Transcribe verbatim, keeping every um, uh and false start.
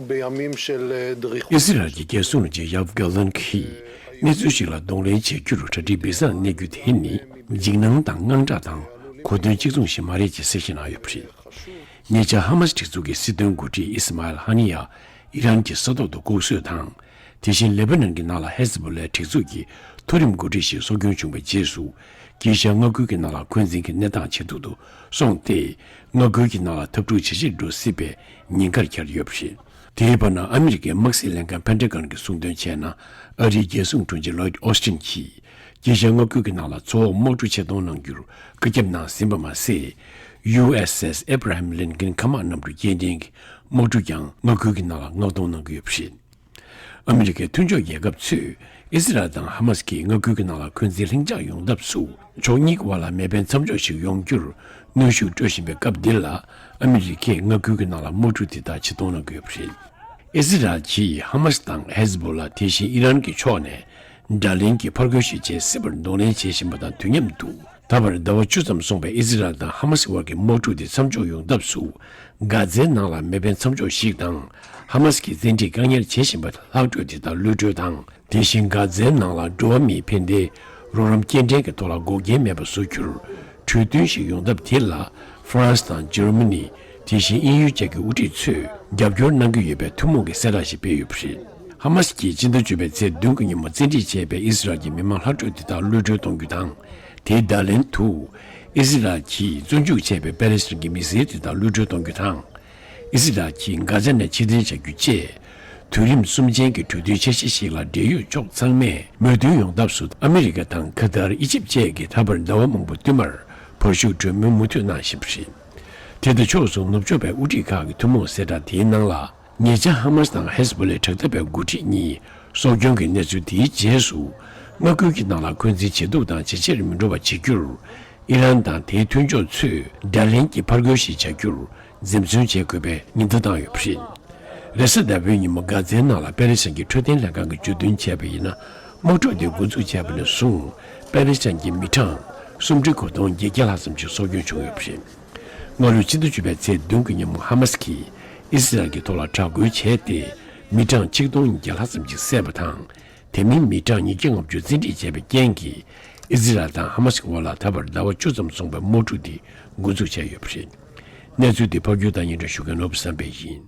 בימים של דריכות. ཨི་སི་རལ་གྱི་རྒྱལ་སྲུང་ལས་བྱེད་ཡབ་གྷ་ལན་གྱིས་གནས་ཚུལ་ཞིག་ལ་གདོང་ལེན་བྱེད་རྒྱུར་གྲ་སྒྲིག་སྦི་སར་གནས་རྒྱུ་དེ་ནི་འཇིགས་སྣང་དང་དངངས་སྐྲག་དང་གོ་དོན་གཅིག་མཚུངས་ཤིག་མ་རེད་ཅེས་གསལ་བཤད་གནང་ཡོད་པ་རེད། ཉེ་ཆར་ཧ་མ་སི་སྒྲིག་འཛུགས་ཀྱི་སྲིད་དོན་འགོ་ཁྲིད་ཨི་སི་མ་ཨེལ་ཧ་ནི་ཡ་ཨི་རན་གྱི་ས་ཐོག་ཏུ་ལྐོག་གསོད་དང་། དེ་བཞིན་ལེ་པ་ནན་གྱི་ནང་ལ་ཧེ་ཟི་བྷོ་ལའི་སྒྲིག་འཛུགས་ཀྱི་མཐོ་རིམ་འགོ་ཁྲིད་ཞིག་སྲོག་སྐྱོན་བྱུང་བའི་རྗེས་སུ། དཀྱིལ་ཤར་མངའ་ཁུལ་གྱི་ནང་ལ་འཁོན་འཛིན་གྱི་གནས་སྟངས་ཇེ་སྡུག་ཏུ་སོང་སྟེ། མངའ་ཁུལ་གྱི་ནང་ལ་འཐབ་འཁྲུག་ཇེ་ཆེར་འགྲོ་སྲིད་པའི་ཉེན་ཁར་གྱར་ཡོད་པ་རེད། དེའི་བར་ན་ཨ་མི་རི་ཀའི་དམག་སྲིད་ལྷན་ཁང་པེན་ཏ་གོན་གྱིས་གསུངས་དོན་བྱས་ན། ཨ་རིའི་རྒྱལ་སྲུང་དྲུང་ཆེ་ལོའིད་ཨོ་སྟིན་གྱིས་དཀྱིལ་ཤར་མངའ་ཁུལ་གྱི་ནང་ལ་མཚོ་འོག་དམག་འཁྲུག་ཆེད་གཏོང་གནང་རྒྱུར་བཀའ་ཁྱབ་གནང་ཟིན་པ་མ་ཟད། ཡུ་ཨེས་ཨེས་ཨེབ་ར་ཧམ་ལིན་ཀིན་མཁའ་དམག་གནམ་གྲུ་སྐྱེལ་འདྲེན་གྱི་དམག་གྲུ་ཀྱང་མངའ་ཁུལ་གྱི་ནང་ལ་མངགས་གཏོང་གནང་གི་ཡོད་པ་རེད། ཨ་མི་རི་ཀའི་མཐུན་ཕྱོགས་རྒྱལ་ཁབ་ཚོས་ཨི་སི་རལ་དང་ཧ་མ་སི་གིས་མངའ་ཁུལ་གྱི་ནང་ལ་འཁོན་འཛིན་ལྷིང་འཇགས་ཡོང་ཐབས་སུ་ཕྱོགས་གཉིས་ཀྱི་བར་ལ་མེ་འཕེན་མཚམས་འཇོག་ཞིག་ཡོང་རྒྱུར་གནོན་ཤུགས་སྤྲོད་བཞིན་པའི་སྐབས་འདི་ལ། ཨ་མི་རི་ཀས་མངའ་ཁུལ་གྱི་ནང་ལ་དམག་འཁྲུག་དེ་དག་ཇེ་མཐོང་གནང་གི་ཡོད་པ་རེད། ཨི་སི་རལ་གྱིས་ཧ་མ་སི་དང་ཧེ་ཟི་བྷོ་ལ་དེ་བཞིན་ཨི་རན་གྱི་ཕྱོགས་ནས་དགྲ་ལན་གྱི་ཕར་རྒོལ་ཞིག་བྱེད་སྲིད་པར་གདོང་ལེན་བྱེད་བཞིན་པ་དང་དུས་མཉམ་དུ། ད་བར་ཟླ་བ་བཅུ་ཙམ་སོང་བའི་ཨི་སི་རལ་དང་ཧ་མ་སི་བར་གྱི་དམག་འཁྲུག་དེ་མཚམས་འཇོག་ཡོང་ཐབས་སུ། གྷ་ཛའི་ནང་ལ་མེ་འཕེན་མཚམས་འཇོག་ཞིག་དང་། ཧ་མ་སི་གིས་བཙན་ཁྲིད་བཀག་ཉར་བྱེད་བཞིན་པ་ལྷག་འཕྲོས་དེ་དག་གློད་གྲོལ་དང་། དེ་བཞིན་གྷ་ཛའི་ནང་ལ་འགྲོ་བ་མིའི་ཕན་བདེའི་རོགས་རམ་སྐྱེལ་འདྲེན་གྱི་ཐོག་ལ་འགོག་རྐྱེན་མེད་པ་བཟོ་རྒྱུར་གྲོས་མཐུན་ཞིག་ཡོང་ཐབས་དེ་ལ། ཧྥ་རན་སི་དང་འཇར་མ་ནི། དེ་བཞིན་དབྱིན་ཡུལ་བཅས་ཀྱི་དབུ་ཁྲིད་ཚོས་རྒྱབ་སྐྱོར་གནང་གི་ཡོད་པའི་ཐུན་མོང་གི་གསལ་བསྒྲགས་ཤིག་སྤེལ་ཡོད་པ་རེད། ཧ་མ་སི་ཀྱིས་སྤྱི་ཟླ་བཅུ་པའི་ཚེས་བདུན་གྱི་ཉིན་མོ་བཙན་ཁྲིད་བྱས་པའི་ཨི་སི་རལ་གྱི་མི་མང་ལྷག་འཕྲོས་དེ་དག་གློད་གྲོལ་གཏོང་རྒྱུ་དང་། དེའི་བརྡ་ལན་དུ། ཨི་སི་རལ་གྱིས་བཙོན་འཇུག་བྱས་པའི་པེ་ལེ་སི་ཐན་གྱི་མི་སེར་དེ་དག་གློད་གྲོལ་གཏོང་རྒྱུ་དང་། ཨི་སི་རལ་གྱིས་གྷ་ཛ་ནས་ཕྱིར་འཐེན་བྱ་རྒྱུ་བཅས། དུས་རིམ་གསུམ་ཅན་གྱི་གྲོས་མཐུན་འཆར་གཞི་ཞིག་ལ་འབྲེལ་ཡོད་ཕྱོགས་ཚང་མས་མོས་མཐུན་ཡོང་ཐབས་སུ་ཨ་མི་རི་ཀ་དང་ཁ་ཏར། ཨི་ཇིབ་བཅས་ཀྱིས་ད་བར་ཟླ་བ་མང་པོ་བསྟུད་མར་བར་ཞུགས་གྲོས་མོལ་མུ་མཐུད་གནང་བཞིན་པ་རེད། དེ་དང་ཕྱོགས་མཚུངས་ནུབ་ཕྱོགས་པའི་དབུ་ཁྲིད་ཁག་གི་ཐུན་མོང་གསལ་བསྒྲགས་དེའི་ནང་ལ། ཉེ་ཆར་ཧ་མ་སི་དང་ཧེ་ཟི་བྷོ་ལའི་དྲག་འཐབ་པའི་འགོ་ཁྲིད་གཉིས་སྲོག་སྐྱོན་གྱི་གནས་ཚུལ་དེའི་རྗེས་སུ། མངའ་ཁུལ་གྱི་ནང་ལ་འཁོན་འཛིན་ཇེ་སྡུག་དང་ཇེ་ཆེར་མི་འགྲོ་བ་བྱེད་རྒྱུར། ཨི་རན་དང་དེའི་མཐུན་ཕྱོགས་ཚོས་དགྲ་ལན་གྱི་ཕར་རྒོལ་ཞིག་བྱ་རྒྱུར་འཛེམ་ཟོན་བྱེད་དགོས་པའི་ཉེན་བརྡ་བཏང་ཡོད་པ་རེད། རེས་གཟའ་ཟླ་བའི་ཉིན་མོ་གྷ་ཛའི་ནང་ལ་པེ་ལེ་སི་ཐན་གྱི་འཕྲོད་བསྟེན་ལྷན་ཁང་གིས་བརྗོད་དོན་བྱས་པ་ཡིན་ན། དམག་འཁྲུག་དེ་འགོ་འཛུགས་བྱས་པ་ནས་བཟུང་། པེ་ལེ་སི་ཐན་གྱི་མི་གྲངས་སུམ་ཁྲི་དགུ་སྟོང་བརྒྱད་བརྒྱ་ལྷག་ཙམ་ཞིག་སྲོག་སྐྱོན་བྱུང་ཡོད་པ་རེད། སྔ་ལོའི་ཕྱི་ཟླ་བཅུ་པའི་ཚེས་བདུན་གྱི་ཉིན་མོ་ཧ་མ་སི་གིས་ཨི་སི་རལ་གྱི་ཐོག་ལ་དྲག་རྒོལ་བྱས་ཏེ། མི་གྲངས་ཆིག་སྟོང་ཉིས་བརྒྱ་ལྷག་ཙམ་ཞིག་བསད་པ་དང་། དེ་མིན་མི་གྲངས་ཉིས་བརྒྱ་ལྔ་བཅུ་བཙན་ཁྲིད་བྱས་པའི་རྐྱེན་གྱིས། ཨི་སི་རལ་དང་ཧ་མ་སི་བར་ལ་ད་བར་ཟླ་བ་བཅུ་ཙམ་སོང་བའི་དམག་འཁྲུག་དེ་འགོ་འཛུགས་བྱས་ཡོད་པ་རེད། གནས་ཚུལ་འདི་ཕབ་སྒྱུར་དང་སྙན་སྒྲོན་ཞུ་མཁན་ནོར་བུ་བསམ་འཕེལ་ཡིན།